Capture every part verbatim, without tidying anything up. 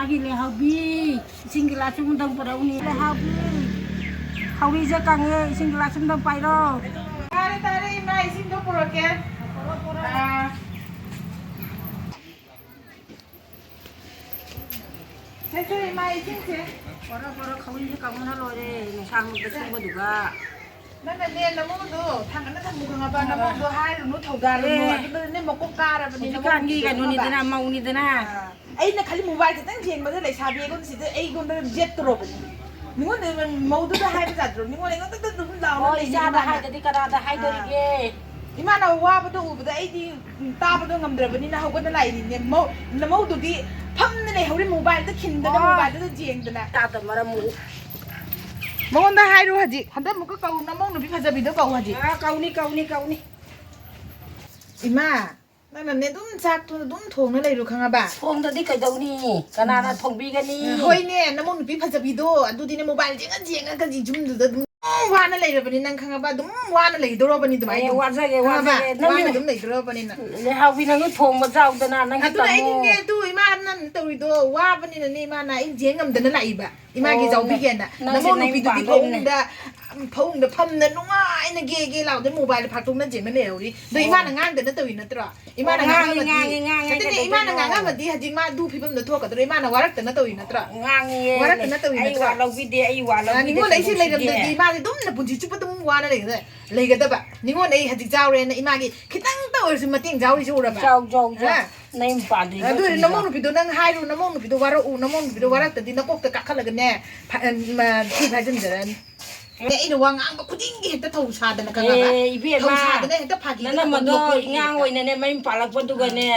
ꯂꯩꯍꯥꯎꯕꯤ, ꯏꯁꯤꯡ ꯒꯤꯂꯥꯁ ꯑꯃꯗꯪ ꯄꯨꯔꯛꯎꯅꯦ꯫ ꯂꯩꯍꯥꯎꯕꯤ, ꯈꯧꯔꯤꯁꯦ ꯀꯪꯉꯦ, ꯏꯁꯤꯡ ꯒꯤꯂꯥꯁ ꯑꯃꯗꯪ ꯄꯥꯏꯔꯣ꯫ ꯇꯥꯔꯦ, ꯇꯥꯔꯦ, ꯏꯃꯥ, ꯏꯁꯤꯡꯗꯣ ꯄꯨꯔꯛꯀꯦ꯫ ꯑꯥ꯫ ꯁꯦ, ꯁꯦ, ꯏꯃꯥ, ꯏꯁꯤꯡꯁꯦ꯫ ꯄꯨꯔꯛꯑꯣ, ꯄꯨꯔꯛꯑꯣ, ꯈꯧꯔꯤꯁꯦ ꯀꯪꯕꯅ ꯂꯣꯏꯔꯦ, ꯅꯨꯡꯁꯥꯃꯛꯇ ꯁꯨꯕꯗꯨꯒ꯫ ꯅꯪꯅꯅꯦ, ꯅꯃꯧꯗꯣ ꯊꯥꯡꯒꯠꯅ ꯊꯝꯃꯨ ꯈꯪꯉꯕ? ꯅꯃꯧꯗꯣ ꯍꯥꯏꯔꯨꯅꯨ, ꯊꯧꯗꯥꯔꯨꯅꯨ꯫ ꯑꯦ꯫ ꯑꯗꯨꯗꯅꯦ ꯃꯀꯣꯛ ꯀꯥꯔꯕꯅꯤ ꯍꯧꯖꯤꯛꯀꯥꯟꯒꯤ ꯅꯃꯧꯗꯨꯗꯤ ꯀꯩꯅꯣꯅꯤꯗꯅ, ꯈꯪꯉꯕ? ꯃꯧꯅꯤꯗꯅ꯫ ꯑꯥ꯫ ꯑꯩꯅ ꯈꯜꯂꯤ ꯃꯣꯕꯥꯏꯜ ꯈꯤꯇꯪ ꯌꯦꯡꯕꯗ ꯂꯩꯁꯥꯕꯤ ꯑꯩꯉꯣꯟꯁꯤꯗ ꯑꯩꯉꯣꯟꯗ ꯌꯦꯠꯇꯣꯔꯕꯅꯤ꯫ ꯃꯤꯉꯣꯟꯗ ꯃꯧꯗꯨꯗ ꯍꯥꯏꯕ ꯌꯥꯗ꯭ꯔꯣ? ꯃꯤꯉꯣꯟꯗ ꯑꯩꯉꯣꯟꯗ ꯑꯗꯨꯝ ꯂꯥꯎꯔ ꯑꯣ, ꯂꯩꯅꯤ ꯏꯆꯥꯗ ꯏꯃꯥꯅ꯫ ꯍꯥꯏꯗꯗꯤ ꯀꯅꯥꯗ ꯑꯥ꯫ ꯍꯥꯏꯗꯣꯔꯤꯒꯦ? ꯏꯃꯥꯅ ꯋꯥꯕꯗꯣ ꯎꯕꯗ ꯑꯩꯗꯤ ꯇꯥꯕꯗꯣ ꯉꯝꯗ꯭ꯔꯕꯅꯤꯅ ꯍꯧꯒꯠꯅ ꯂꯥꯛꯏꯅꯤꯅꯦ꯫ ꯃꯧ-, ꯅꯃꯧꯗꯨꯗꯤ ꯐꯝꯅ ꯂꯩꯍꯧꯔꯤ ꯃꯣꯕꯥꯏꯜꯗ ꯈꯤꯟꯗꯅ ꯑꯣ꯫ ꯃꯣꯕꯥꯏꯜꯗꯨꯗ ꯌꯦꯡꯗꯅ꯫ ꯇꯥꯗ ꯃꯔꯝ ꯃꯣꯛꯎ꯫ ꯃꯉꯣꯟꯗ ꯍꯥꯏꯔꯨ ꯍꯧꯖꯤꯛ꯫ ꯍꯟꯗꯛ ꯑꯃꯨꯛꯀ ꯀꯧ, ꯅꯃꯧ ꯅꯨꯄꯤ ꯐꯖꯕꯤꯗꯣ ꯀꯧ ꯍꯧꯖꯤꯛ꯫ ꯑꯥ, ꯀꯧꯅꯤ, ꯀꯧꯅꯤ, ꯀꯧꯅꯤ꯫ ꯏꯃꯥ, ꯅꯪꯅꯅꯦ ꯑꯗꯨꯝ ꯆꯥꯛꯇꯨ ꯑꯗꯨꯝ ꯊꯣꯡꯅ ꯂꯩꯔꯣ ꯈꯪꯉꯕ? ꯊꯣꯡꯗꯗꯤ ꯀꯩꯗꯧꯅꯤ? ꯀꯅꯥꯅ ꯊꯣꯡꯕꯤꯒꯅꯤ? ꯍꯣꯏꯅꯦ, ꯅꯃꯧ ꯅꯨꯄꯤ ꯐꯖꯕꯤꯗꯣ ꯑꯗꯨꯗꯤꯅꯦ ꯃꯣꯕꯥꯏꯜ ꯌꯦꯡꯉ ꯌꯦꯡꯉꯒ ꯌꯨꯝꯗꯨꯗ ꯑꯗꯨꯝ ꯋꯥꯅ ꯂꯩꯔꯕꯅꯤ ꯅꯪ ꯈꯪꯉꯕ? ꯑꯗꯨꯝ ꯋꯥꯅ ꯂꯩꯗꯧꯔꯕꯅꯤ ꯑꯗꯨꯃꯥꯏꯅ ꯑꯦ, ꯑꯗꯨꯝ꯫ ꯋꯥꯖꯒꯦ, ꯈꯪꯉꯕ? ꯋꯥꯖꯒꯦ꯫ ꯅꯪꯒꯤ ꯋꯥꯅ ꯑꯗꯨꯝ ꯂꯩꯗꯧꯔꯕꯅꯤꯅ꯫ ꯂꯩꯍꯥꯎꯕꯤ, ꯅꯪꯁꯨ ꯊꯣꯡꯕ ꯆꯥꯎꯗꯅ, ꯅꯪꯁꯨ ꯑꯗꯨꯅ ꯇꯝꯃꯣ꯫ ꯑꯩꯅꯅꯦ ꯑꯗꯨ ꯏꯃꯥꯅ ꯇꯧꯔꯤꯗꯣ ꯋꯥꯕꯅꯤꯅꯅꯦ ꯏꯃꯥꯅ ꯑꯩ ꯌꯦꯡ ꯉꯝꯗꯅ ꯂꯥꯛꯏꯕ꯫ ꯏꯃꯥꯒꯤ ꯑꯣ, ꯌꯥꯎꯕꯤꯒꯦꯅ꯫ ꯅꯪꯁꯦ ꯅꯃꯧ ꯅꯌꯨꯝ ꯅꯨꯄꯤꯗꯨꯗꯤ ꯄꯥꯟꯗꯣꯏꯅꯦ꯫ ꯐꯃꯨꯡꯗ, ꯐꯃꯨꯡꯗ ꯐꯝꯅ ꯅꯨꯡꯉꯥꯏꯅ ꯒꯦ ꯒꯦ ꯂꯥꯎꯗꯅ ꯃꯣꯕꯥꯏꯜ ꯐꯥꯛꯇꯣꯛꯅ ꯌꯦꯡꯅ ꯂꯩꯍꯧꯔꯤ꯫ ꯑꯗꯣ ꯑꯣ꯫ ꯏꯃꯥꯅ ꯉꯥꯡꯗꯅ ꯇꯧꯔꯤ ꯅꯠꯇ꯭ꯔꯣ? ꯏꯃꯥꯅ ꯑꯣ, ꯉꯥꯡꯉꯤ, ꯉꯥꯡꯉꯝꯃꯗꯤ, ꯉꯥꯡꯉꯤ, ꯉꯥꯡꯉꯤ, ꯅꯠꯇꯦꯅꯦ, ꯏꯃꯥꯅ ꯀꯩꯗꯧꯗꯣꯏꯅꯣ? ꯉꯥꯡꯉꯝꯃꯗꯤ ꯍꯧꯖꯤꯛ ꯃꯥ ꯑꯗꯨ ꯐꯤꯕꯝꯗ ꯊꯣꯛꯀꯗ꯭ꯔꯣ? ꯏꯃꯥꯅ ꯋꯥꯔꯛꯇꯅ ꯇꯧꯔꯤ ꯅꯠꯇ꯭ꯔꯣ? ꯉꯥꯡꯉꯤꯌꯦ꯫ ꯋꯥꯔꯛꯇꯅ ꯇꯧꯔꯤ ꯑꯩ ꯅꯠꯇ꯭ꯔꯣ? ꯋꯥ ꯂꯧꯕꯤꯗꯦ, ꯑꯩ ꯋꯥ ꯑ, ꯂꯧꯕꯤꯗꯦ, ꯅꯤꯉꯣꯜ ꯑꯩꯁꯦ ꯀꯩꯅꯣ ꯁꯤꯗꯤ꯫ ꯂꯩꯔꯝꯗ꯭ꯔꯗꯤ ꯃꯥꯁꯦ ꯑꯗꯨꯝꯅ ꯄꯨꯟꯁꯤ ꯆꯨꯞꯄ ꯑꯗꯨꯝ ꯋꯥꯅ ꯂꯩꯒꯗ-, ꯂꯩꯒꯗꯕ꯫ ꯅꯤꯉꯣꯜ ꯑꯩ ꯍꯧꯖꯤꯛ ꯆꯥꯎꯔꯦꯅ ꯏꯃꯥꯒꯤ ꯈꯤꯇꯪꯇ ꯑꯣꯏꯔꯁꯨ ꯃꯇꯦꯡ ꯌꯥꯎꯔꯤꯁꯦ ꯎꯔꯕ? ꯆꯥꯎ, ꯆꯥꯎ, ꯆꯥꯎ꯫ ꯍꯥ? ꯅꯌꯨꯝ ꯄꯥꯟꯗ꯭ꯔꯤꯕ ꯑꯗꯨ ꯑꯣꯏꯔꯗꯤ ꯆꯨꯝꯗ꯭ꯔꯥ? ꯅꯃꯧ ꯅꯨꯄꯤꯗꯣ ꯅꯪ ꯍꯥꯏꯔꯨ, ꯅꯃꯧ ꯅꯨꯄꯤꯗꯣ ꯋꯥꯔꯛꯎ, ꯅꯃꯧ ꯅꯨꯄꯤꯗꯣ ꯎꯝ꯫ ꯋꯥꯔꯛꯇꯗꯤ ꯅꯀꯣꯛꯇ ꯀꯥꯈꯠꯂꯒꯅꯦ, ꯐ-, ꯑ, ꯃ-, ꯊꯤ ꯐꯥꯏꯖꯤꯟꯖꯔꯅꯤ꯫ ꯑꯦ, ꯑꯩꯅ ꯋꯥ ꯉꯥꯡꯕ ꯈꯨꯗꯤꯡꯒꯤ ꯍꯦꯛꯇ ꯊꯧ ꯁꯥꯗꯅ ꯈꯪꯉꯕ? ꯑꯦ, ꯏꯕꯦꯝꯃ, ꯊꯧ ꯁꯥꯗꯅ ꯍꯦꯛꯇ ꯐꯥꯒꯤ ꯅꯅꯝꯃꯗꯣ ꯇꯧꯕ ꯅꯣꯛꯄ ꯑꯉꯥꯡ ꯍꯦꯛꯇ꯫ ꯑꯣꯏꯅꯅꯦ ꯃꯌꯨꯝ ꯄꯥꯜꯂꯛꯄꯗꯨꯒꯅꯦ,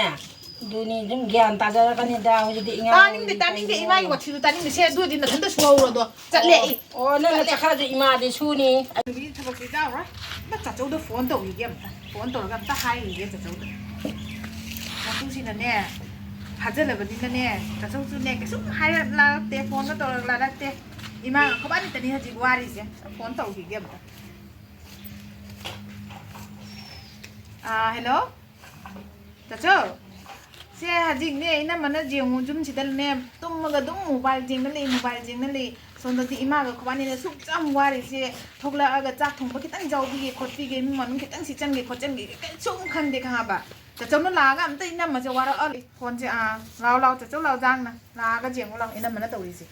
ꯑꯗꯨꯅꯤ ꯑꯗꯨꯝ ꯒ꯭ꯌꯥꯟ ꯇꯥꯖꯔꯛꯀꯅꯤꯗ, ꯍꯧꯖꯤꯛꯇꯤ ꯑꯉꯥꯡ ꯇꯥꯅꯤꯡꯗꯦ, ꯑꯣꯏꯔꯤ ꯇꯥꯅꯤꯡꯗꯦ, ꯀꯩꯅꯣ꯫ ꯏꯃꯥꯒꯤ ꯋꯥꯊꯤꯗꯣ ꯇꯥꯅꯤꯡꯗꯦ꯫ ꯁꯦ, ꯑꯗꯨ ꯑꯣꯏꯔꯗꯤ ꯅꯊꯟꯇ ꯁꯨꯍꯧꯔꯣ ꯑꯗꯣ꯫ ꯆꯠꯂꯦ ꯑꯣ, ꯑꯩ꯫ ꯑꯣ, ꯅꯪꯅ ꯆꯠꯂꯦ꯫ ꯆꯠꯈ꯭ꯔꯁꯨ ꯏꯃꯥꯗꯤ ꯁꯨꯅꯤ꯫ ꯑꯗꯨꯒꯤ ꯊꯕꯛꯁꯦ ꯌꯥꯎꯔꯣꯏ꯫ ꯑꯝꯇ ꯆꯥꯆꯧꯗ ꯐꯣꯟ ꯇꯧꯈꯤꯒꯦ ꯑꯝꯇ꯫ ꯐꯣꯟ ꯇꯧꯔꯒ ꯑꯝꯇ ꯍꯥꯏꯈꯤꯒꯦ ꯆꯥꯆꯧꯗ꯫ ꯃꯄꯨꯁꯤꯅꯅꯦ, ꯐꯥꯖꯜꯂꯕꯅꯤꯅꯅꯦ, ꯆꯥꯆꯧꯁꯨꯅꯦ, ꯀꯩꯁꯨꯝ ꯍꯥꯏꯔꯛꯂꯛꯇꯦ, ꯐꯣꯟꯒ ꯇꯧꯔꯛꯂꯛꯇꯦ꯫ ꯏꯃꯥꯒ ꯑꯩꯈꯣꯏꯕꯥꯅꯤꯇꯅꯤ ꯍꯧꯖꯤꯛ ꯋꯥꯔꯤꯁꯦ꯫ ꯐꯣꯟ ꯇꯧꯈꯤꯒꯦ ꯑꯝꯇ꯫ ꯑꯥ, ꯍꯦꯜꯂꯣ? ꯆꯥꯆꯧ? ꯁꯦ, ꯍꯧꯖꯤꯛꯅꯦ, ꯏꯅꯝꯃꯅ ꯌꯦꯡꯉꯨ, ꯌꯨꯝꯁꯤꯗꯅꯦ, ꯇꯨꯝꯃꯒ ꯑꯗꯨꯝ mobile ꯌꯦꯡꯅ ꯂꯩ, mobile ꯌꯦꯡꯅ ꯂꯩ꯫ ꯁꯣꯝꯗꯗꯤ ꯏꯃꯥꯒ ꯑꯩꯈꯣꯏꯕꯥꯅꯤꯅ ꯁꯨꯛ ꯌꯥꯝ ꯋꯥꯔꯤꯁꯦ, ꯊꯣꯛꯂꯛꯑꯒ ꯆꯥꯛ ꯊꯣꯡꯕ ꯈꯤꯇꯪ ꯌꯥꯎꯕꯤꯒꯦ ꯈꯣꯠꯄꯤꯒꯦ, ꯏꯃꯨꯡ ꯃꯅꯨꯡ ꯈꯤꯇꯪ ꯁꯤꯠꯆꯟꯒꯦ ꯈꯣꯠꯆꯟꯒꯦ ꯀꯩꯁꯨꯝ ꯈꯟꯗꯦ, ꯈꯪꯉꯕ? ꯆꯆꯧꯅ ꯂꯥꯛꯑꯒ ꯑꯝꯇ ꯏꯅꯝꯃꯁꯦ ꯋꯥꯔꯛꯑ ꯐꯣꯟꯁꯦ, ꯑꯥ, ꯂꯥꯎ, ꯂꯥꯎ, ꯆꯆꯧ ꯂꯥꯎ, ꯖꯥꯡꯅ ꯂꯥꯛꯑꯒ ꯌꯦꯡꯉꯨ ꯂꯥꯎ, ꯏꯅꯝꯃꯅ ꯇꯧꯔꯤꯁꯦ꯫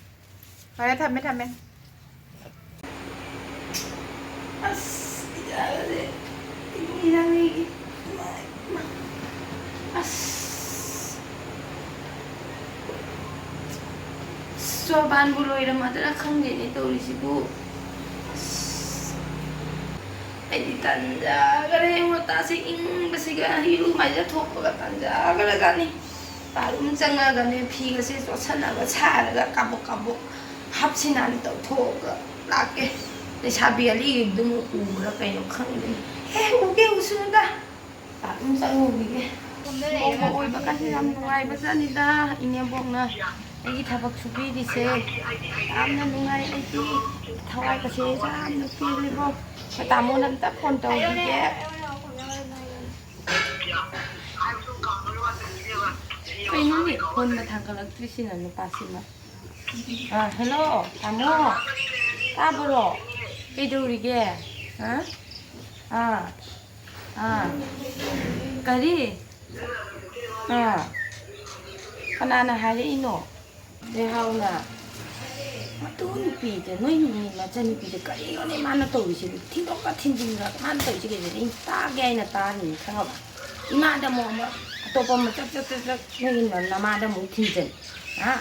ꯐꯔꯦ, ꯊꯝꯃꯦ, ꯊꯝꯃꯦ꯫ ꯑꯁ, ꯏꯆꯥꯁꯦ ꯏꯔꯥꯡꯒꯤ, ꯑꯁ, ꯁꯣꯕꯥꯟꯕꯨ ꯂꯣꯏꯔꯝꯃꯗ꯭ꯔꯥ ꯈꯪꯗꯦꯅꯦ ꯇꯧꯔꯤꯁꯤꯕꯨ꯫ ꯑꯁ, ꯑꯩꯗꯤ ꯇꯟꯖꯈꯔꯦ, ꯋꯥꯇꯥꯁꯦ ꯏꯪꯕꯁꯤꯒ, ꯏꯔꯨ ꯃꯥꯏꯖ ꯊꯣꯛꯄꯒ ꯇꯟꯖꯈ꯭ꯔꯖꯥꯠꯅꯤ꯫ ꯕꯥꯠꯔꯨꯝ ꯆꯪꯉꯒꯅꯦ, ꯐꯤꯒꯁꯦ ꯆꯣꯠꯁꯟꯅꯕ ꯁꯥꯔꯒ ꯀꯥꯕꯣꯛ ꯀꯥꯕꯣꯛ ꯍꯥꯞꯁꯤꯅꯥꯅ ꯇꯧꯊꯣꯛꯑꯒ ꯂꯥꯛꯀꯦ꯫ ꯂꯩꯁꯥꯕꯤ ꯑꯔꯤꯕꯗꯨꯃ ꯎꯕ꯭ꯔꯥ ꯀꯩꯅꯣ ꯈꯪꯗꯦ꯫ ꯑꯦ, ꯎꯒꯦ ꯎꯁꯅꯨꯗ꯫ ꯕꯥꯠꯔꯨꯝ ꯆꯪꯉꯨꯈꯤꯒꯦ꯫ ꯃꯧꯒ ꯑꯣꯏꯕ ꯀꯥꯁꯦ ꯌꯥꯝ ꯅꯨꯡꯉꯥꯏꯕ ꯖꯥꯠꯅꯤꯗ, ꯏꯅꯦꯝꯕꯣꯛꯅ ꯑꯩꯒꯤ ꯊꯕꯛ ꯁꯨꯕꯤꯔꯤꯁꯦ꯫ ꯌꯥꯝꯅ ꯅꯨꯡꯉꯥꯏ, ꯑꯩꯗꯤ ꯊꯋꯥꯏꯒꯁꯦ ꯌꯥꯝꯅ ꯄꯦꯜꯂꯤꯕꯣ꯫ ꯑꯩꯈꯣꯏ ꯇꯥꯃꯣꯅ ꯑꯝꯇ ꯐꯣꯟ ꯇꯧꯈꯤꯒꯦ꯫ ꯀꯩꯅꯣꯅꯦ, ꯐꯣꯟꯒ ꯊꯥꯡꯒꯠꯂꯛꯇ꯭ꯔꯤꯁꯤꯅ ꯅꯨꯄꯥꯁꯤꯃ꯫ ꯑꯥ, ꯍꯦꯜꯂꯣ, ꯇꯥꯃꯣ꯫ ꯇꯥꯕ꯭ꯔꯣ? ꯀꯩꯗꯧꯔꯤꯒꯦ? ꯍꯥ? ꯑꯥ, ꯑꯥ꯫ ꯀꯔꯤ? ꯑꯥ꯫ ꯀꯅꯥꯅ ꯍꯥꯏꯔꯛꯏꯅꯣ? ꯂꯩꯍꯥꯎꯅ, "ꯃꯗꯨ ꯅꯨꯄꯤꯗ, ꯅꯣꯏ ꯅꯆꯟꯅꯨꯄꯤꯗ ꯀꯔꯤꯅꯣꯅꯦ ꯃꯥꯅ ꯇꯧꯔꯤꯁꯤꯕꯨ? ꯊꯤꯟꯗꯣꯛꯀ ꯊꯤꯟꯖꯤꯟꯒ ꯃꯥꯅ ꯇꯧꯔꯤꯁꯤ ꯀꯩꯅꯣ? ꯑꯩ ꯇꯥꯒꯦ ꯍꯥꯏꯅ ꯇꯥꯔꯤꯅꯤ, ꯈꯪꯉꯕ? ꯏꯃꯥꯗ ꯑꯃꯨꯛ ꯑꯃ ꯑꯇꯣꯞꯄ ꯑꯃ ꯆꯠ ꯆꯠ ꯆꯠ ꯆꯠ ꯅꯣꯏꯒꯤ ꯅꯃꯥꯗ ꯑꯃꯨꯛ ꯊꯤꯟꯖꯤꯟ꯫ ꯍꯥ?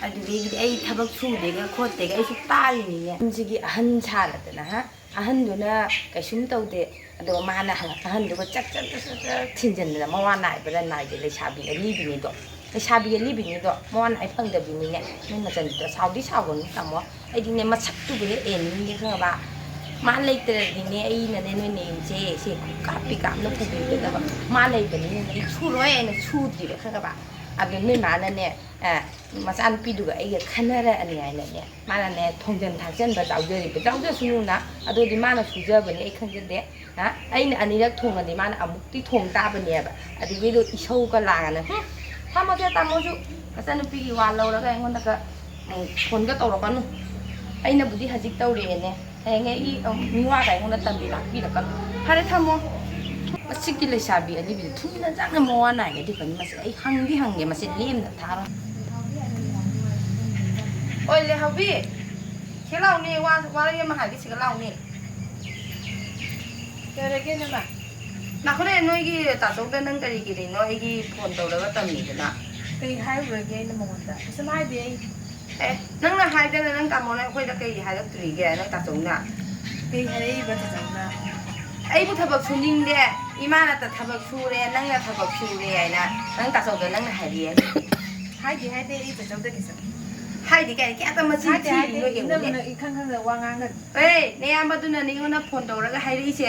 ꯑꯗꯨꯗꯒꯤꯗꯤ ꯑꯩ ꯊꯕꯛ ꯁꯨꯗꯦꯒ ꯈꯣꯠꯇꯦꯒ ꯑꯩꯁꯨ ꯇꯥꯔꯤꯅꯤꯅꯦ꯫ ꯌꯨꯝꯁꯤꯒꯤ ꯑꯍꯟ ꯁꯥꯔꯗꯅ, ꯍꯥ? ꯑꯍꯟꯗꯨꯅ ꯀꯩꯁꯨꯝ ꯇꯧꯗꯦ, ꯑꯗꯨꯒ ꯃꯥꯅ ꯍ-, ꯑꯍꯟꯗꯨꯒ ꯆꯠ ꯆꯠ ꯆꯠ ꯆꯠ ꯆꯠ ꯊꯤꯟꯖꯤꯟꯗꯅ ꯃꯋꯥ ꯅꯥꯏꯕ꯭ꯔꯥ ꯅꯥꯏꯗꯦ? ꯂꯩꯁꯥꯕꯤ ꯑꯔꯤꯕꯤꯅꯤꯗꯣ, ꯂꯩꯁꯥꯕꯤ ꯑꯔꯤꯕꯤꯅꯤꯗꯣ ꯃꯋꯥ ꯅꯥꯏ ꯐꯪꯗꯕꯤꯅꯤꯅꯦ꯫ ꯅꯣꯏ ꯃꯆꯟꯗꯨꯗ ꯁꯥꯎꯗꯤ ꯁꯥꯎꯒꯅꯨ ꯇꯥꯃꯣ, ꯑꯩꯗꯤꯅꯦ ꯃꯁꯛꯇꯨꯕꯨ ꯍꯦꯛ ꯌꯦꯡꯅꯤꯡꯗꯦ ꯈꯪꯉꯕ? ꯃꯥ ꯂꯩꯇ꯭ꯔꯗꯤꯅꯦ ꯑꯩꯅꯅꯦ ꯅꯣꯏ ꯅꯌꯨꯝꯁꯦ ꯁꯦ ꯀꯥꯞꯄꯤ ꯀꯥꯞꯅ ꯄꯨꯕꯤꯒꯗꯕ, ꯃꯥ ꯂꯩꯕꯅꯤꯅꯅꯦ ꯑꯩ ꯁꯨꯔꯣꯏ ꯍꯥꯏꯅ ꯁꯨꯗ꯭ꯔꯤꯕ ꯈꯪꯉꯕ? ꯑꯗꯣ ꯅꯣꯏ ꯃꯥꯅꯅꯦ, ꯑ, ꯃꯆꯥꯅꯨꯄꯤꯗꯨꯒ ꯑꯩꯒ ꯈꯟꯅꯔꯛꯑꯅꯤ ꯍꯥꯏꯅꯅꯦ ꯃꯥꯅꯅꯦ ꯊꯣꯡꯖꯟ ꯊꯥꯛꯆꯟꯕ ꯌꯥꯎꯖꯔꯤꯕ, ꯌꯥꯎꯖꯁꯅꯨꯅ꯫ ꯑꯗꯨꯗꯤ ꯃꯥꯅ ꯁꯨꯖꯕꯅꯤ, ꯑꯩ ꯈꯪꯖꯗꯦ꯫ ꯍꯥ? ꯑꯩꯅ ꯑꯅꯤꯔꯛ ꯊꯣꯡꯉꯗꯤ ꯃꯥꯅ ꯑꯃꯨꯛꯇꯤ ꯊꯣꯡ ꯇꯥꯕꯅꯦꯕ꯫ ꯑꯗꯨꯒꯤꯗꯣ ꯏꯁꯧꯒ ꯂꯥꯡꯉꯅ, "ꯍꯨꯝ, ꯐꯝꯃꯒꯦ ꯇꯥꯃꯣꯁꯨ꯫ ꯃꯆꯟꯅꯨꯄꯤꯒꯤ ꯋꯥ ꯂꯧꯔꯒ ꯑꯩꯉꯣꯟꯗꯒ, ꯎꯝ, ꯐꯣꯟꯒ ꯇꯧꯔꯛꯀꯅꯨ꯫ ꯑꯩꯅꯕꯨꯗꯤ ꯍꯧꯖꯤꯛ ꯇꯧꯔꯛꯑꯦꯅꯦ꯫ ꯍꯌꯦꯡ ꯑꯩꯒꯤ, ꯎꯝ, ꯃꯤꯋꯥꯒ ꯑꯩꯉꯣꯟꯗ ꯇꯝꯕꯤ ꯂꯥꯛꯄꯤꯔꯛꯀꯅꯨ꯫ ꯐꯔꯦ, ꯊꯝꯃꯣ꯫ ꯃꯁꯤꯒꯤ ꯂꯩꯁꯥꯕꯤ ꯑꯔꯤꯕꯤꯗꯣ ꯊꯨꯅ ꯆꯪꯅ ꯃꯋꯥ ꯅꯥꯏꯒꯗꯤ ꯐꯅꯤ꯫ ꯃꯁꯤ ꯑꯩ ꯍꯪꯗꯤ ꯍꯪꯒꯦ, ꯃꯁꯤ ꯂꯦꯝꯅ ꯊꯥꯔꯣꯏ꯫ ꯑꯣꯏ, ꯂꯩꯍꯧꯕꯤ꯫ ꯁꯤ ꯂꯥꯎꯅꯦ, ꯋꯥ, ꯋꯥꯔꯤ ꯑꯃ ꯍꯥꯏꯒꯦ, ꯁꯤꯒ ꯂꯥꯎꯅꯦ꯫ ꯀꯩꯗꯧꯔꯒꯦ, ꯏꯅꯝꯃ? ꯅꯥꯈꯣꯅꯦ, ꯅꯣꯏꯒꯤ ꯇꯥꯆꯧꯗ ꯅꯪ ꯀꯔꯤ ꯀꯔꯤꯅꯣ ꯑꯩꯒꯤ ꯐꯣꯟ ꯇꯧꯔꯒ ꯇꯝꯃꯤꯗꯨꯅ? ꯀꯩ ꯍꯥꯏꯔꯨꯔꯒꯦ ꯑꯩꯅ ꯃꯉꯣꯟꯗ? ꯀꯩꯁꯨꯝ ꯍꯥꯏꯗꯦ ꯑꯩ꯫ ꯑꯦ, ꯅꯪꯅ ꯍꯥꯏꯗꯅ ꯅꯪ ꯇꯥꯃꯣꯅ ꯑꯩꯈꯣꯏꯗ ꯀꯩ ꯍꯥꯏꯔꯛꯇꯣꯔꯤꯒꯦ, ꯅꯪ ꯇꯥꯆꯧꯅ? ꯀꯩ ꯍꯥꯏꯔꯛꯏꯕ ꯇꯥꯆꯧꯅ? ꯑꯩꯕꯨ ꯊꯕꯛ ꯁꯨꯅꯤꯡꯗꯦ, ꯏꯃꯥꯅ ꯊꯕꯛ ꯁꯨꯔꯦ, ꯅꯪꯅ ꯊꯕꯛ ꯁꯨꯔꯦ ꯍꯥꯏꯅ ꯅꯪ ꯇꯥꯆꯧꯗ ꯅꯪꯅ ꯍꯥꯏꯔꯛꯑꯦ꯫ ꯍꯥꯏꯗꯦ, ꯍꯥꯏꯗꯦ, ꯑꯩ ꯇꯥꯆꯧꯗ ꯀꯩꯁꯨ꯫ ꯍꯥꯏꯗꯦ ꯀꯥꯏꯅ ꯀꯌꯥꯇ ꯃꯆꯤꯟ ꯍꯥꯏꯗꯦ, ꯍꯥꯏꯗꯦ, ꯊꯤꯔꯤꯅꯣ ꯌꯦꯡꯉꯨꯅꯦ꯫ ꯏꯅꯝꯃꯅ ꯏꯈꯪ ꯈꯪꯗꯅ ꯋꯥ ꯉꯥꯡꯒꯅꯨ꯫ ꯑꯦ, ꯅꯌꯥꯝꯕꯗꯨꯅ ꯅꯉꯣꯟꯗ ꯐꯣꯟ ꯇꯧꯔꯒ ꯍꯥꯏꯔꯛꯏꯁꯦ꯫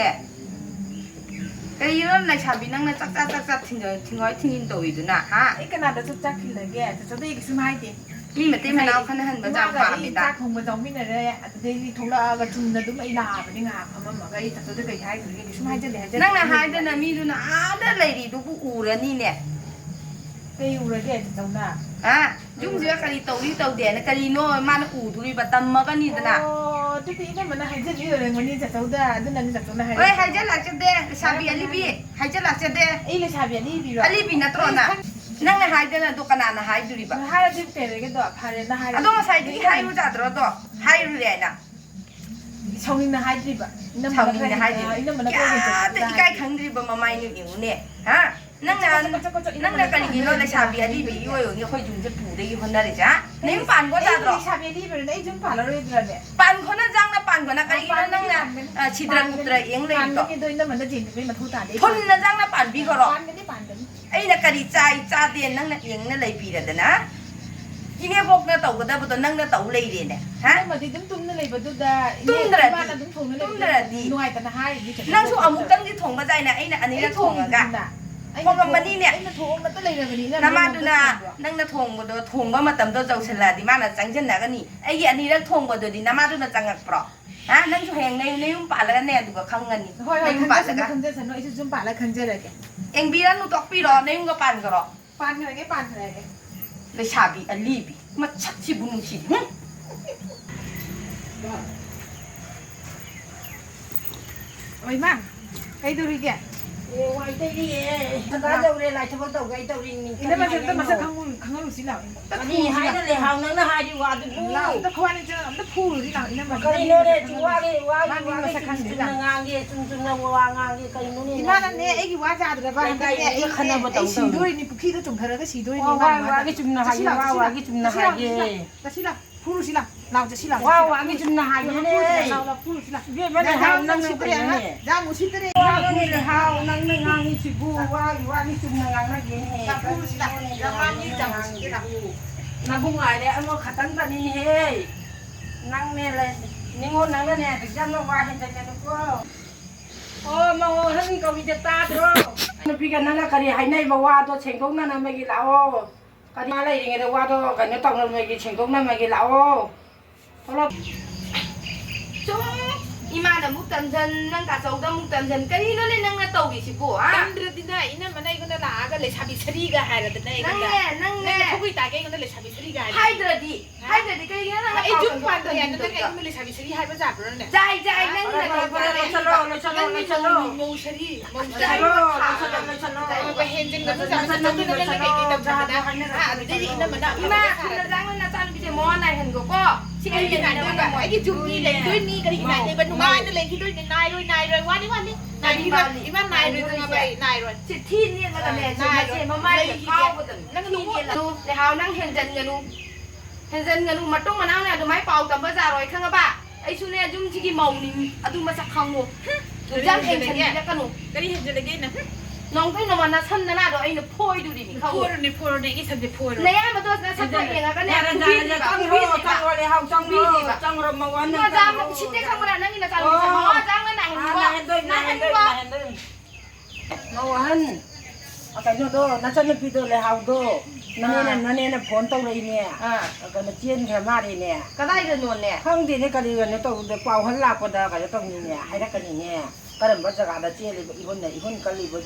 ꯀꯔꯤꯒꯤꯅꯣ ꯂꯩꯁꯥꯕꯤ ꯅꯪꯅ ꯆꯥꯛ ꯆꯥ, ꯆꯥꯛ ꯆꯥ ꯊꯤꯡꯒ-, ꯊꯤꯡꯉꯥꯏ ꯊꯤꯡꯖꯤꯟ ꯇꯧꯔꯤꯗꯨꯅ, ꯍꯥ? ꯑꯩ ꯀꯅꯥꯗ ꯆꯥꯛ ꯆꯥ ꯊꯤꯜꯂꯒꯦ? ꯇꯥꯆꯧꯗ ꯑꯩ ꯀꯩꯁꯨꯝ ꯍꯥꯏꯗꯦ꯫ ꯃꯤ ꯃꯇꯩ ꯃꯅꯥꯎ ꯈꯟꯅꯍꯟꯕꯁꯦ ꯌꯥꯝ ꯏꯃꯥꯒ ꯑꯩ ꯄꯥꯝꯃꯤꯗ꯫ ꯆꯥꯛ ꯊꯣꯡꯕ ꯆꯥꯃꯤꯟꯅꯔꯦ, ꯑꯗꯨꯗꯩꯗꯤ ꯊꯣꯛꯂꯛꯑꯒ ꯆꯨꯝꯅ ꯑꯗꯨꯝ ꯑꯩ ꯂꯥꯛꯑꯕꯅꯤ ꯉꯥꯏꯍꯥꯛ ꯐꯝꯃꯝꯃꯒ꯫ ꯑꯩ ꯇꯥꯆꯧꯗ ꯀꯩ ꯍꯥꯏꯗꯣꯔꯤꯒꯦ? ꯀꯩꯁꯨꯝ ꯍꯥꯏꯖꯗꯦ, ꯍꯥꯏꯖꯗꯦ꯫ ꯅꯪꯅ ꯍꯥꯏꯗꯅ ꯃꯤꯗꯨꯅ ꯑꯥꯗ ꯂꯩꯔꯤꯗꯨꯕꯨ ꯎꯔꯅꯤꯅꯦ꯫ ꯀꯩ ꯎꯔꯒꯦ ꯇꯥꯆꯧꯅ? ꯑ? ꯌꯨꯝꯁꯤꯗ ꯀꯔꯤ ꯇꯧꯔꯤ ꯇꯧꯗꯦꯅ ꯀꯔꯤꯅꯣ ꯃꯥꯅ ꯎꯗꯣꯔꯤꯕ? ꯇꯝꯃꯒꯅꯤꯗꯅ꯫ ꯑꯣ, ꯑꯗꯨꯗꯤ ꯏꯅꯝꯃꯅ ꯍꯥꯏꯖꯜꯂꯤ ꯑꯣꯏꯔꯝꯒꯅꯤ ꯇꯥꯆꯧꯗ, ꯑꯗꯨꯅꯅꯤ ꯇꯥꯆꯧꯅ ꯍꯥꯏꯔꯛꯏꯁꯦ꯫ ꯍꯣꯏ, ꯍꯥꯏꯖꯜꯂꯛꯆꯗꯦ, ꯂꯩꯁꯥꯕꯤ ꯑꯔꯤꯕꯤ, ꯍꯥꯏꯖꯜꯂꯛꯆꯗꯦ꯫ ꯑꯩ ꯂꯩꯁꯥꯕꯤ ꯑꯔꯤꯕꯤꯔꯣ? ꯑꯔꯤꯕꯤ ꯅꯠꯇ꯭ꯔꯣ ꯑꯩ ꯅꯪ? ꯈꯪ- ꯅꯪꯅ ꯍꯥꯏꯗꯅ ꯑꯗꯣ ꯀꯅꯥꯅ ꯍꯥꯏꯗꯣꯔꯤꯕ? ꯍꯥꯏꯔꯗꯤ ꯀꯩꯗꯧꯔꯒꯦꯗꯣ? ꯐꯔꯦꯅ ꯍꯥꯏꯔꯗꯤ ꯑꯗꯣ ꯉꯁꯥꯏꯗꯒꯤ ꯍꯥꯏꯔꯨ ꯌꯥꯗ꯭ꯔꯣ ꯑꯗꯣ? ꯍꯥꯏꯔꯨꯔꯦ ꯍꯥꯏꯅ꯫ ꯁꯥꯎꯅꯤꯡꯅ ꯍꯥꯏꯗ꯭ꯔꯤꯕ꯫ ꯏꯅꯝꯃꯅ ꯁꯥꯎꯅꯤꯡꯅ ꯈꯔ ꯍꯦꯟꯖ-, ꯍꯥꯏꯗ꯭ꯔꯤꯕ꯫ ꯏꯅꯝꯃꯅ ꯈꯔ ꯍꯦꯟꯖ-, ꯀꯌꯥꯗ ꯏꯀꯥꯏ ꯈꯪꯗ꯭ꯔꯤꯕ ꯃꯃꯥꯏꯅ ꯌꯦꯡꯉꯨꯅꯦ꯫ ꯍꯥ? ꯅꯪꯅ, ꯀꯣꯆꯣ, ꯀꯣꯆꯣ, ꯀꯣꯆꯣ, ꯅꯪꯅ ꯏꯅꯝꯃꯅ ꯀꯔꯤꯒꯤꯅꯣ ꯈꯔ ꯂꯩꯁꯥꯕꯤ ꯍꯦꯟꯖ-, ꯑꯔꯤꯕꯤꯒꯤ ꯑꯣꯏꯔꯣꯅꯦ ꯑꯩꯈꯣꯏ ꯌꯨꯝꯁꯦ ꯄꯨꯗꯒꯤ ꯍꯣꯠꯅꯔꯤꯁꯦ, ꯍꯥ? ꯅꯌꯨꯝ ꯄꯥꯟꯕ ꯑꯩ ꯌꯥꯗ꯭ꯔꯣ? ꯂꯩꯁꯥꯕꯤ ꯑꯔꯤꯕꯅꯤꯅ ꯑꯩ ꯌꯨꯝ ꯄꯥꯜꯂꯔꯣꯏꯗ꯭ꯔꯅꯦ? ꯄꯥꯟꯈꯣꯅ ꯖꯥꯡꯅ ꯄꯥꯟꯈꯣꯅ ꯑ, ꯀꯔꯤꯒꯤꯅꯣ ꯄꯥꯟꯒꯅꯤ, ꯅꯪꯅ, ꯄꯥꯟꯒꯅꯤ꯫ ꯑ, ꯁꯤꯗ꯭ꯔ ꯄꯥꯟꯒꯅꯤ, ꯀꯨꯇ꯭ꯔ ꯌꯦꯡ ꯂꯩꯔꯤꯗꯣ? ꯄꯥꯟꯒꯅꯤ, ꯑꯗꯣ ꯏꯅꯝꯃꯅ ꯌꯦꯡꯗꯕꯩ ꯃꯊꯧ ꯇꯥꯗꯦ꯫ ꯑꯩ ꯐꯨꯟꯅ ꯄꯥꯟꯒꯅꯤ꯫ ꯖꯥꯡꯅ ꯄꯥꯟꯕꯤꯈ꯭ꯔꯣ? ꯄꯥꯟꯒꯅꯤ, ꯄꯥꯟꯒꯅꯤ꯫ ꯑꯩꯅ ꯀꯔꯤ ꯆꯥꯏ ꯆꯥꯗꯦ ꯅꯪꯅ ꯌꯦꯡꯅ ꯂꯩꯕꯤꯔꯗꯅ? ꯏꯅꯦꯕꯣꯛꯅ ꯇꯧꯒꯗꯕꯗꯣ ꯅꯪꯅ ꯇꯧ ꯂꯩꯔꯦꯅꯦ, ꯍꯥ? ꯏꯅꯝꯃꯗꯤ ꯑꯗꯨꯝ ꯇꯨꯝꯅ ꯂꯩꯕꯗꯨꯗ ꯏꯅꯦ ꯇꯨꯝꯗ꯭ꯔꯗꯤ, ꯏꯃꯥꯅ ꯑꯗꯨꯝ ꯊꯣꯡꯅ ꯂꯩꯕꯗꯨꯗ ꯇꯨꯝꯗ꯭ꯔꯗꯤ꯫ ꯅꯨꯡꯉꯥꯏꯇꯅ ꯍꯥꯏꯔꯤꯅꯤ ꯀꯩꯅꯣ꯫ ꯅꯪꯁꯨ ꯑꯃꯨꯛꯇꯪꯗꯤ ꯊꯣꯡꯕ ꯌꯥꯏꯅ ꯑꯩꯅ ꯑꯩ ꯑꯅꯤꯔꯛ ꯊꯣꯡꯉꯒ꯫ ꯊꯣꯡꯉꯤꯗꯨꯅ꯫ ꯑꯩꯅ ꯊꯣꯡꯉꯝꯃꯅꯤꯅꯦ꯫ ꯊꯣꯡ-, ꯑꯩꯅ ꯊꯣꯡꯉꯝꯕꯇ ꯂꯩꯔꯕꯅꯤ, ꯏꯅꯝꯃ ꯅꯃꯥꯗꯨꯅ ꯅꯪꯅ ꯊꯣꯡꯕ꯭ꯔꯣ? ꯅꯪꯅ ꯊꯣꯡꯕꯗꯣ ꯊꯣꯡꯕ ꯃꯇꯝꯗꯣ ꯌꯧꯁꯜꯂꯛꯑꯗꯤ ꯃꯥꯅ ꯆꯪꯁꯤꯟꯅꯒꯅꯤ꯫ ꯑꯩꯒꯤ ꯑꯅꯤꯔꯛ ꯊꯣꯡꯕꯗꯨꯗꯤ ꯅꯃꯥꯗꯨꯅ ꯆꯪꯉꯛꯄ꯭ꯔꯣ? ꯍꯥ? ꯅꯪꯁꯨ ꯍꯌꯦꯡ ꯅꯌꯨꯝ, ꯅꯌꯨꯝ ꯄꯥꯜꯂꯒꯅꯦ ꯑꯗꯨꯒ ꯈꯪꯒꯅꯤ꯫ ꯍꯣꯏ, ꯍꯣꯏ, ꯅꯌꯨꯝ ꯈꯟꯖꯁꯅꯨ, ꯄꯥꯜꯂꯒ꯫ ꯈꯟꯖꯁꯅꯨ, ꯑꯩꯁꯨ ꯌꯨꯝ ꯄꯥꯜꯂꯒ ꯈꯟꯖꯔꯒꯦ꯫ ꯌꯦꯡꯕꯤꯔꯅꯨ, ꯇꯣꯛꯄꯤꯔꯣ, ꯅꯌꯨꯝꯒ ꯄꯥꯟꯈꯔꯣ꯫ ꯄꯥꯟꯈ꯭ꯔꯒꯦ, ꯄꯥꯟꯈ꯭ꯔꯒꯦ꯫ ꯂꯩꯁꯥꯕꯤ ꯑꯂꯤꯕꯤ, ꯃꯁꯛꯁꯤꯕꯨ ꯅꯨꯡꯁꯤꯗꯦ꯫ ꯍꯨꯝ꯫ ꯑꯣꯏ ꯃꯥ, ꯀꯩꯗꯧꯔꯤꯒꯦ? ꯑꯦ, ꯋꯥꯏ ꯇꯩꯔꯤꯌꯦ꯫ ꯁꯔꯀꯥꯔ ꯌꯧꯔꯦ, ꯂꯥꯏ ꯊꯕꯛ ꯇꯧꯒꯦ ꯇꯧꯔꯤ, ꯅꯤꯡꯊꯤꯅ ꯏꯅꯝꯃꯁꯦ ꯑꯝꯇ ꯍꯥꯏꯔꯛꯑꯣ꯫ ꯃꯁꯛ ꯈꯪꯉꯨ-, ꯈꯪꯍꯜꯂꯨꯁꯤ ꯂꯥꯎ꯫ ꯑꯝꯇ ꯀꯔꯤ ꯈꯪꯍꯜꯂꯨꯁꯤ ꯍꯥꯏꯅꯣ, ꯂꯥꯎ꯫ ꯂꯩꯍꯥꯎ, ꯅꯪꯅ ꯍꯥꯏꯔꯤ ꯋꯥꯗꯨꯕꯨ? ꯂꯥꯎ, ꯑꯝꯇ ꯈꯣꯏꯕꯥꯅꯤ ꯆꯪꯉꯒ ꯑꯝꯇ ꯐꯨꯔꯨꯁꯤ ꯂꯥꯎ, ꯏꯅꯝꯃꯁꯦ꯫ ꯀꯔꯤꯅꯣꯅꯦ, ꯃꯁꯛ ꯈꯪꯍꯜꯂꯨꯁꯤ꯫ ꯋꯥꯒꯤ, ꯋꯥꯒꯤ, ꯃꯥ ꯃꯤ ꯋꯥꯒꯤ ꯃꯁꯛ ꯆꯨꯝ ꯈꯪꯗꯦ ꯆꯨꯝꯅ ꯂꯥꯎ꯫ ꯉꯥꯡꯒꯦ, ꯆꯨꯝ ꯆꯨꯝꯅ ꯋꯥ ꯉꯥꯡꯒꯦ, ꯀꯔꯤꯅꯣꯅꯦ ꯏꯃꯥꯅꯅꯦ, ꯅꯪꯒꯤ? ꯑꯩꯒꯤ ꯋꯥꯁꯦ ꯌꯥꯗ꯭ꯔꯕ? ꯂꯩꯀꯥꯏ ꯍꯟꯗꯛꯅꯦ ꯃꯤꯒ ꯑꯩ, ꯈꯟꯅꯕ ꯑꯩ ꯇꯧꯗꯧꯔꯤ꯫ ꯁꯤꯗꯣꯔꯤꯅꯤ, ꯄꯨꯈ꯭ꯔꯤꯗ ꯆꯣꯡꯊꯔꯒ ꯁꯤꯗꯣꯔꯤꯅꯤ, ꯋꯥ, ꯏꯃꯥꯅ ꯋꯥ, ꯋꯥꯁꯦ꯫ ꯋꯥꯒꯤ ꯆꯨꯝꯅ ꯆꯠꯁꯤ ꯍꯥꯏꯒꯦ, ꯂꯥꯎ, ꯋꯥ, ꯆꯠꯁꯤ ꯂꯥꯎ, ꯋꯥꯒꯤ ꯆꯨꯝꯅ ꯆꯠꯁꯤ ꯂꯥꯎ, ꯍꯥꯏꯒꯦ꯫ ꯆꯠꯁꯤ ꯂꯥꯎ, ꯆꯠꯁꯤ ꯂꯥꯎ, ꯐꯨꯔꯨꯁꯤ ꯂꯥꯎ, ꯂꯥꯎ, ꯆꯠꯁꯤ ꯂꯥꯎ, ꯋꯥ, ꯆꯠꯁꯤ ꯂꯥꯎ꯫ ꯋꯥꯒꯤ ꯆꯨꯝꯅ ꯂꯥꯎ, ꯍꯥꯏꯒꯦꯅꯦ꯫ ꯐꯨꯔꯨꯁꯤ ꯂꯥꯎ, ꯂꯥꯎ, ꯐꯨꯔꯨꯁꯤ ꯂꯥꯎ꯫ ꯏꯕꯦꯝꯃ, ꯌꯥ, ꯅꯍꯥꯟ ꯌꯥ, ꯅꯪ ꯃꯨꯁꯤꯠꯇ꯭ꯔꯦ, ꯀꯩꯅꯣꯅꯦ? ꯌꯥ, ꯃꯨꯁꯤꯠꯇ꯭ꯔꯦ, ꯌꯥ, ꯋꯥꯅꯣꯅꯦ, ꯐꯨꯔꯨꯁꯤ ꯂꯥꯎ꯫ ꯂꯩꯍꯥꯎ, ꯅꯪꯅ ꯉꯥꯡꯉꯤꯁꯤꯕꯨ, ꯋꯥꯒꯤ, ꯋꯥꯒꯤ ꯆꯨꯝꯅ ꯉꯥꯡꯅꯒꯦꯅꯦ꯫ ꯂꯥꯎ, ꯐꯨꯔꯨꯁꯤ ꯂꯥꯎ꯫ ꯀꯔꯤꯅꯣꯅꯦ, ꯌꯥ, ꯃꯥꯅꯤ, ꯌꯥ, ꯃꯨꯁꯤꯠꯇ꯭ꯔꯦ, ꯂꯥꯎ꯫ ꯅꯕꯨꯡ ꯉꯥꯏꯔꯦ, ꯑꯃꯈꯛꯇꯪꯗꯅꯤꯅꯦꯍꯦ꯫ ꯅꯪꯅꯦ ꯂꯩ-, ꯅꯤꯉꯣꯜ ꯅꯪꯅꯅꯦ, ꯌꯥꯝꯅ ꯋꯥ ꯍꯦꯟꯖꯟꯒꯅꯨꯀꯣ꯫ ꯑꯣ, ꯃꯧ ꯑꯍꯟ ꯀꯧꯏꯗ ꯇꯥꯗ꯭ꯔꯣ? ꯅꯨꯄꯤꯒ ꯅꯪꯒ ꯀꯔꯤ ꯍꯥꯏꯅꯩꯕ ꯋꯥꯗꯣ ꯁꯦꯡꯗꯣꯛꯅꯅꯕꯒꯤ ꯂꯥꯛꯑꯣ꯫ ꯀꯔꯤ ꯃꯥ ꯂꯩꯔꯤꯉꯩꯗ ꯋꯥꯗꯣ ꯀꯩꯅꯣ ꯇꯧꯅꯕꯒꯤ, ꯁꯦꯡꯗꯣꯛꯅꯕꯒꯤ ꯂꯥꯛꯑꯣ꯫ ꯊꯣꯛꯂꯛꯑꯣ꯫ ꯁꯨꯝ ꯏꯃꯥꯅ ꯑꯃꯨꯛ ꯇꯝꯖꯟ, ꯅꯪ ꯇꯥꯆꯧꯗ ꯑꯃꯨꯛ ꯇꯝꯖꯟ, ꯀꯔꯤꯅꯣꯅꯦ ꯅꯪꯅ ꯇꯧꯔꯤꯁꯤꯕꯣ, ꯍꯥ? ꯇꯝꯗ꯭ꯔꯗꯤꯅꯦ, ꯏꯅꯝꯃꯅ ꯑꯩꯉꯣꯟꯗ ꯂꯥꯛꯑꯒ ꯂꯩꯁꯥꯕꯤ ꯁꯔꯤꯒ ꯍꯥꯏꯔꯗꯅ ꯑꯩꯉꯣꯟꯗ꯫ ꯅꯪꯅꯦ, ꯅꯪꯅꯦ꯫ ꯅꯪꯅ ꯊꯧꯕꯩ ꯇꯥꯒꯦ ꯑꯩꯉꯣꯟꯗ ꯂꯩꯁꯥꯕꯤ ꯁꯔꯤꯒ ꯍꯥꯏꯔꯗꯤ꯫ ꯍꯥꯏꯗ꯭ꯔꯗꯤ? ꯍꯥꯏꯗ꯭ꯔꯗꯤ ꯀꯩꯒꯤꯅꯣ ꯅꯪꯅ ꯑꯩ ꯄꯥꯎ ꯌꯨꯝ ꯇꯝꯕ ꯄꯥꯟꯗ꯭ꯔꯦ ꯍꯥꯏꯅ ꯅꯪ ꯇꯝꯕꯤꯗꯣꯏꯗꯣ? ꯑꯩꯉꯣꯟꯗ ꯂꯩꯁꯥꯕꯤ ꯁꯔꯤ ꯍꯥꯏꯕ ꯌꯥꯕ꯭ꯔꯣꯅꯦ? ꯌꯥꯏ, ꯌꯥꯏ, ꯅꯪꯒꯤ ꯐꯔꯦ, ꯐꯔꯦ, ꯅꯇꯧꯗꯨꯗ ꯐꯔꯦ, ꯂꯣꯏꯁꯜꯂꯣ, ꯂꯣꯏꯁꯜꯂꯣ, ꯅꯪꯒꯤ ꯂꯣꯏꯁꯜꯂꯣ꯫ ꯃꯧ, ꯃꯧ ꯁꯔꯤ, ꯃꯧ ꯁꯔꯤ꯫ ꯂꯣꯏꯁꯜꯂꯣ, ꯂꯣꯏꯁꯜꯂꯣ, ꯂꯣꯏꯁꯜꯂꯣ꯫ ꯍꯦꯟꯖꯤꯟꯒꯅꯨ, ꯂꯣꯏꯁꯜꯂꯣ, ꯆꯥꯃꯤꯟ ꯂꯣꯏꯁꯜꯂꯣ, ꯅꯆꯧꯗꯨꯅ ꯅꯪꯅ ꯀꯩꯀꯩ ꯂꯣꯏꯁꯜꯂꯣ, ꯇꯧꯗꯕꯗ? ꯆꯥꯗꯣ ꯍꯥꯏꯅꯔꯁꯤ, ꯍꯥ, ꯑꯗꯨꯗꯩꯗꯤ ꯂꯣꯏꯁꯜꯂꯣ, ꯏꯅꯝꯃꯅ ꯂꯣꯏꯁꯜꯂꯣ, ꯏꯃꯥ, ꯂꯣꯏꯁꯜꯂꯣ꯫ ꯁꯨꯝꯅ ꯆꯥꯡꯅ ꯅꯆꯥꯅꯨꯄꯤꯁꯦ ꯃꯋꯥ ꯅꯥꯏꯍꯟꯒꯣꯀꯣ꯫ ꯁꯤ ꯀꯔꯤꯒꯤ ꯅꯥꯏꯗꯣꯏꯕ? ꯑꯩꯒꯤ ꯖꯨꯕ꯭ꯂꯤ ꯂꯩꯗꯣꯏꯅꯤ, ꯀꯔꯤꯒꯤ ꯃꯧ, ꯅꯥꯏꯗꯣꯏꯕ? ꯃꯧ꯫ ꯅꯨꯡꯉꯥꯏꯅ ꯂꯩꯈꯤꯗꯣꯏꯅꯤ, ꯅꯥꯏꯔꯣꯏ, ꯅꯥꯏꯔꯣꯏ, ꯋꯥꯅꯤ, ꯋꯥꯅꯤ꯫ ꯀꯔꯤ ꯅꯥꯏꯔꯣꯏ, ꯋꯥꯅꯤ? ꯏꯃꯥ, ꯅꯥꯏꯔꯣꯏ, ꯅꯥꯏꯔꯣꯏ, ꯈꯪꯉꯕ ꯑꯩ ꯅꯥꯏꯔꯣꯏ꯫ ꯁꯤ ꯊꯤ ꯅꯦꯠꯂꯒꯅꯦ, ꯑꯥ, ꯁꯤ ꯅꯥꯏꯔꯣꯏ꯫ ꯃꯆꯦ ꯃꯃꯥꯏꯁꯦ ꯂꯩꯈꯤꯒꯦ꯫ ꯀꯥꯎꯒꯗꯕꯅꯤ꯫ ꯅꯪ ꯊꯤ ꯅꯣꯡꯃ ꯅꯦꯠꯂꯒ꯫ ꯂꯩꯍꯥꯎ, ꯅꯪ ꯍꯦꯟꯖꯟꯒꯅꯨ꯫ ꯍꯦꯟꯖꯟꯒꯅꯨ, ꯃꯇꯨꯡ ꯃꯅꯥꯎꯅꯦ ꯑꯗꯨꯃꯥꯏ ꯄꯥꯎ ꯇꯝꯕ ꯌꯥꯔꯣꯏ, ꯈꯪꯉꯕ? ꯑꯩꯁꯨꯅꯦ ꯌꯨꯝꯁꯤꯒꯤ ꯃꯧꯅꯤ, ꯑꯗꯨ ꯃꯁꯛ ꯈꯪꯉꯨ꯫ ꯍꯨꯝ, ꯀꯔꯤ ꯌꯥꯝ ꯍꯦꯟꯖꯜꯂꯒꯦ? ꯍꯦꯟꯖꯟꯕꯤꯔꯛꯀꯅꯨ꯫ ꯀꯔꯤ ꯍꯦꯟꯖꯜꯂꯒꯦ ꯑꯩꯅ? ꯍꯨꯝ? ꯅꯣꯡꯗꯩ ꯅꯣꯡꯃ ꯅꯁꯝ ꯅꯅꯥꯗꯣ ꯑꯩꯅ ꯐꯣꯏꯗꯣꯔꯤꯅꯤ, ꯈꯪꯉꯨ꯫ ꯐꯣꯏꯔꯨꯅꯦ, ꯐꯣꯏꯔꯨꯅꯦ, ꯑꯩꯒꯤ ꯁꯝꯁꯦ ꯐꯣꯏꯔꯨ꯫ ꯅꯌꯥꯝꯕꯗꯣ ꯅꯁꯛꯇꯣ ꯍꯦꯟꯖꯜꯂꯦ꯫ ꯌꯦꯡꯉꯒꯅꯦ ꯌꯥꯔꯦ, ꯌꯥꯔꯦ, ꯐꯨꯕꯤꯗ꯭ꯔꯤꯕ, ꯆꯪꯈ꯭ꯔꯣ, ꯐꯨꯕꯤꯗ꯭ꯔꯤꯕ꯫ ꯆꯪꯈ꯭ꯔꯣ, ꯂꯩꯍꯥꯎ, ꯆꯪꯈ꯭ꯔꯣ, ꯐꯨꯕꯤꯗ꯭ꯔꯤꯕ꯫ ꯆꯪꯈ꯭ꯔꯣ, ꯃꯧ ꯑꯍꯟ ꯅꯪ ꯅꯆꯥ ꯈꯪꯉꯣ꯫ ꯎꯁꯤꯠꯇꯦ ꯈꯪꯕ꯭ꯔꯥ? ꯅꯪꯒꯤ ꯅꯆꯥ ꯑꯣ, ꯅꯨꯄꯤꯁꯦ ꯃꯋꯥ ꯆꯥꯡꯅ ꯅꯥꯍꯟꯒꯅꯨ꯫ ꯑꯥ, ꯅꯥꯍꯟꯗꯣꯏ, ꯅꯥꯍꯟꯗꯣꯏ, ꯅꯥꯍꯟꯅꯤꯡꯕ꯫ ꯅꯥꯍꯟꯗꯣꯏ꯫ ꯃꯧ ꯑꯍꯟ, ꯑ, ꯀꯩꯅꯣꯗꯣ, ꯅꯆꯟꯅꯨꯄꯤꯗꯣ ꯂꯩꯍꯥꯎꯗꯣ, ꯅꯅꯦꯅ, ꯑꯥ꯫ ꯅꯅꯦꯅ ꯐꯣꯟ ꯇꯧꯔꯛꯏꯅꯦ꯫ ꯑꯥ꯫ ꯑ, ꯀꯩꯅꯣ, ꯆꯦꯟꯈ꯭ꯔ ꯃꯥꯜꯂꯦꯅꯦ꯫ ꯀꯗꯥꯏꯗꯅꯣꯅꯦ? ꯈꯪꯗꯦꯅꯦ, ꯀꯔꯤ ꯀꯩꯅꯣ ꯇꯧꯕꯗ, ꯄꯥꯎ ꯍꯟ ꯂꯥꯛꯄꯗ ꯀꯩꯅꯣ ꯇꯧꯅꯤꯅꯦ, ꯍꯥꯏꯔꯛꯀꯅꯤꯅꯦ꯫ ꯀꯔꯝꯕ ꯖꯒꯥꯗ ꯆꯦꯜꯂꯤꯕ, ꯏꯍꯨꯟꯅ ꯏꯍꯨꯟ ꯀꯜꯂꯤꯕ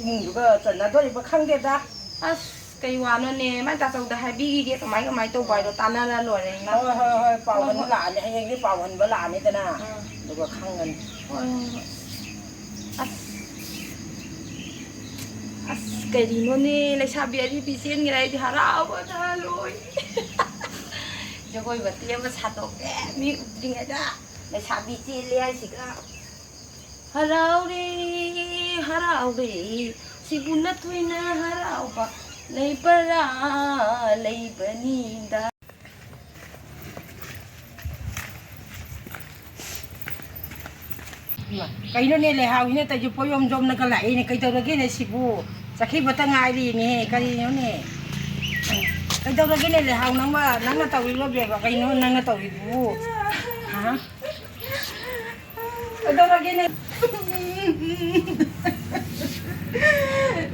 ꯏꯃꯨꯡꯗꯨꯒ ꯆꯟꯅꯗꯣꯔꯤꯕ ꯈꯪꯗꯦꯗ꯫ ꯑꯁ, ꯀꯩ ꯋꯥꯅꯣꯅꯦ? ꯃꯥꯏ ꯇꯥꯆꯧꯗ ꯍꯥꯏꯕꯤꯈꯤꯒꯦ, ꯀꯃꯥꯏ ꯀꯃꯥꯏ ꯇꯧꯕ ꯍꯥꯏꯗꯣ ꯇꯥꯟꯅꯔ ꯂꯣꯏꯔꯦ꯫ ꯍꯣꯏ, ꯍꯣꯏ, ꯍꯣꯏ, ꯄꯥꯎ ꯍꯣꯏ, ꯍꯟꯕ ꯍꯣꯏ꯫ ꯂꯥꯛꯑꯅꯤ, ꯍꯌꯦꯡꯗꯤ ꯄꯥꯎ ꯍꯟꯕ ꯂꯥꯛꯑꯅꯤꯗꯅ꯫ ꯑꯥ꯫ ꯑꯗꯨꯒ ꯈꯪꯒꯅꯤ꯫ ꯍꯣꯏ, ꯍꯣꯏ, ꯍꯣꯏ꯫ ꯑꯁ, ꯑꯁ, ꯀꯔꯤꯅꯣꯅꯦ? ꯂꯩꯁꯥꯕꯤ ꯑꯔꯤꯕꯤ ꯆꯦꯟꯈ꯭ꯔꯦ, ꯑꯩꯗꯤ ꯍꯔꯥꯎꯕꯅ ꯂꯣꯏ꯫ ꯖꯒꯣꯏ ꯃꯇꯦꯛ ꯑꯃ ꯁꯥꯗꯣꯛꯀꯦ, ꯃꯤ ꯎꯗ꯭ꯔꯤꯉꯩꯗ꯫ ꯂꯩꯁꯥꯕꯤ ꯆꯦꯜꯂꯦ ꯍꯥꯏꯁꯤꯒ꯫ ꯍꯔꯥꯎꯔꯦ, ꯍꯔꯥꯎꯔꯦ, ꯁꯤꯕꯨ ꯅꯊꯣꯏꯅ ꯍꯔꯥꯎꯕ ꯂꯩꯕꯔꯥ, ꯂꯩꯕꯅꯤꯗ꯫ ꯏꯃꯥ, ꯀꯩꯅꯣꯅꯦ, ꯂꯩꯍꯥꯎꯁꯤꯅ ꯇꯧꯔꯤꯁꯦ? ꯄꯣꯌꯣꯝ ꯖꯣꯝꯅꯒ ꯂꯥꯛꯏꯅꯦ, ꯀꯩꯗꯧꯔꯒꯦꯅꯦ ꯁꯤꯕꯨ? ꯆꯠꯈꯤꯕꯇ ꯉꯥꯏꯔꯤꯅꯦ, ꯀꯔꯤꯅꯣꯅꯦ? ꯀꯩꯗꯧꯔꯒꯦꯅꯦ, ꯂꯩꯍꯥꯎ, ꯅꯪꯅ, ꯅꯪꯅ ꯇꯧꯔꯤꯕ ꯕꯦꯕ? ꯀꯩꯅꯣ ꯅꯪꯅ ꯇꯧꯔꯤꯗꯨꯕꯨ? ꯍꯥ? ꯀꯩꯗꯧꯔꯒꯦꯅꯦ?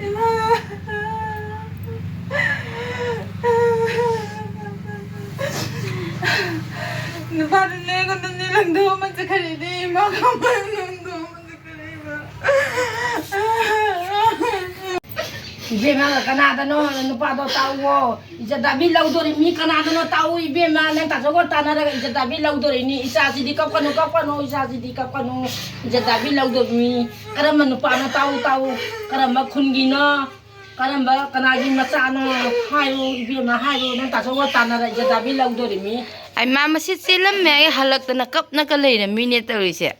ꯏꯃꯥ! ꯅꯨꯄꯥꯗꯨꯅꯦ ꯑꯩꯉꯣꯟꯗꯅꯦ ꯂꯪꯗꯣꯛ ꯑꯃ ꯆꯠꯈ꯭ꯔꯤꯅꯦ, ꯏꯃꯥ ꯀꯃꯥꯏꯅ ꯂꯪꯗꯣꯛ ꯑꯃ ꯆꯠꯈ꯭ꯔꯤꯕ? ꯏꯕꯦꯝꯃ, ꯀꯅꯥꯗꯅꯣ ꯅꯨꯄꯥꯗꯣ ꯇꯥꯛꯎꯋꯣ? ꯏꯖꯠ ꯗꯥꯕꯤ ꯂꯧꯗꯣꯔꯤ ꯃꯤ ꯀꯅꯥꯗꯅꯣ ꯇꯥꯛꯎ ꯏꯕꯦꯝꯃ, ꯅꯪ ꯇꯥꯆꯧꯒ ꯇꯥꯟꯅꯔꯒ ꯏꯖꯠ ꯗꯥꯕꯤ ꯂꯧꯗꯣꯔꯤꯅꯤ꯫ ꯏꯆꯥꯁꯤꯗꯤ ꯀꯞꯀꯅꯨ, ꯀꯞꯀꯅꯨ, ꯏꯆꯥꯁꯤꯗꯤ ꯀꯞꯀꯅꯨ꯫ ꯏꯖꯠ ꯗꯥꯕꯤ ꯂꯧꯗꯣꯔꯤ ꯃꯤ ꯀꯔꯝꯕ ꯅꯨꯄꯥꯅꯣ ꯇꯥꯛꯎ, ꯇꯥꯛꯎ꯫ ꯀꯔꯝꯕ ꯈꯨꯟꯒꯤꯅꯣ? ꯀꯔꯝꯕ ꯀꯅꯥꯒꯤ ꯃꯆꯥꯅꯣ? ꯍꯥꯏꯌꯨ ꯏꯕꯦꯝꯃ, ꯍꯥꯏꯌꯨ꯫ ꯅꯪ ꯇꯥꯆꯧꯒ ꯇꯥꯟꯅꯔ ꯏꯖꯠ ꯗꯥꯕꯤ ꯂꯧꯗꯣꯔꯤꯃꯤ꯫ ꯑꯩ ꯃꯥ ꯃꯁꯤ ꯆꯦꯜꯂꯝꯃꯦ, ꯑꯩ ꯍꯜꯂꯛꯇꯅ ꯀꯞꯅꯒ ꯂꯩꯔꯝꯃꯤꯅꯦ ꯇꯧꯔꯤꯁꯦ꯫